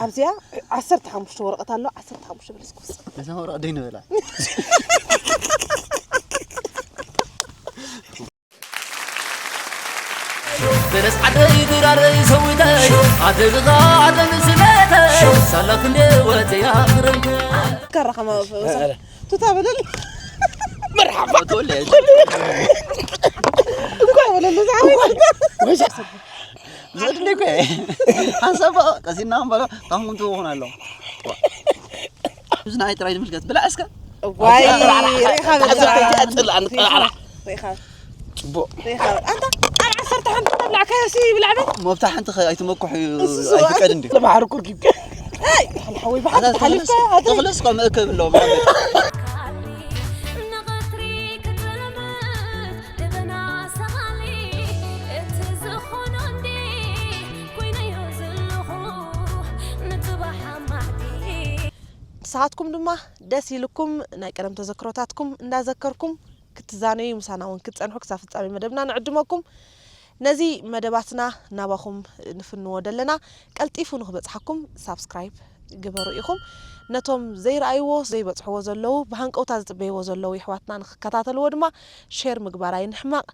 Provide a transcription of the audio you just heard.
ኣብዚኣ ዓሰርተ ሓሙሽተ ወረቐት ኣሎ። ዓሰርተ ሓሙሽተ በል እስኪ ውሰድ። ነዛ ወረቐት ደይ ንበላ። በለስ ዓደይ ድራረይ ሰዊተይ ኣደግኻ ኣደን ስለተይ ሳላ ክንደ ወፅያ ክረምተ ከራኸማ ቱታ በለል። መርሓባ ተወለ። እንኳን በለል። ዘድሊ እኮ ሓንሳብ ቀሲና ንበሎ። ታንኩም ትኸውን ኣሎ። ብዙ ናይ ጥራይ ዝምልከት ብላ እስከ። ዋይ ሪኻ በል። ጽላን ሪኻ ጽቡቅ። ሪኻ በል። ኣንታ ኣብ ዓሰርተ ሓንቲ ተብላዕካዮ ሲ ብላዕ በል። መብታ ሓንቲ ከ ኣይትመኩሕ እዩ። እሱ እሱ ኣይፍቀድ እንዲ። ተባሕርኩ ርኪብካ ኣይ ሓወይ ብሓንቲ ሓሊፍካ ኣድሪ። ተኽለስ ከም እከብ ኣሎ ማለት። ንቐትሪ ክትልምት ደበና ሰቓሊ እቲ ዝኾኖ እንዲ ኮይነዮ ዘለኹ ንጽባሕ ኣማዕዲ ንስኻትኩም ድማ ደስ ኢልኩም ናይ ቀደም ተዘክሮታትኩም እንዳዘከርኩም ክትዛነዩ ምሳና እውን ክትጸንሑ ክሳብ ፍጻሜ መደብና ንዕድመኩም። ነዚ መደባትና ናባኹም ንፍንዎ ደለና ቀልጢፉ ንክበጽሓኩም ሳብስክራይብ ግበሩ ኢኹም። ነቶም ዘይረኣይዎ ዘይበጽሕዎ ዘለዉ ብሃንቀውታ ዝጽበይዎ ዘለዉ የሕዋትና ንክከታተልዎ ድማ ሼር ምግባር ኣይንሕመቕ።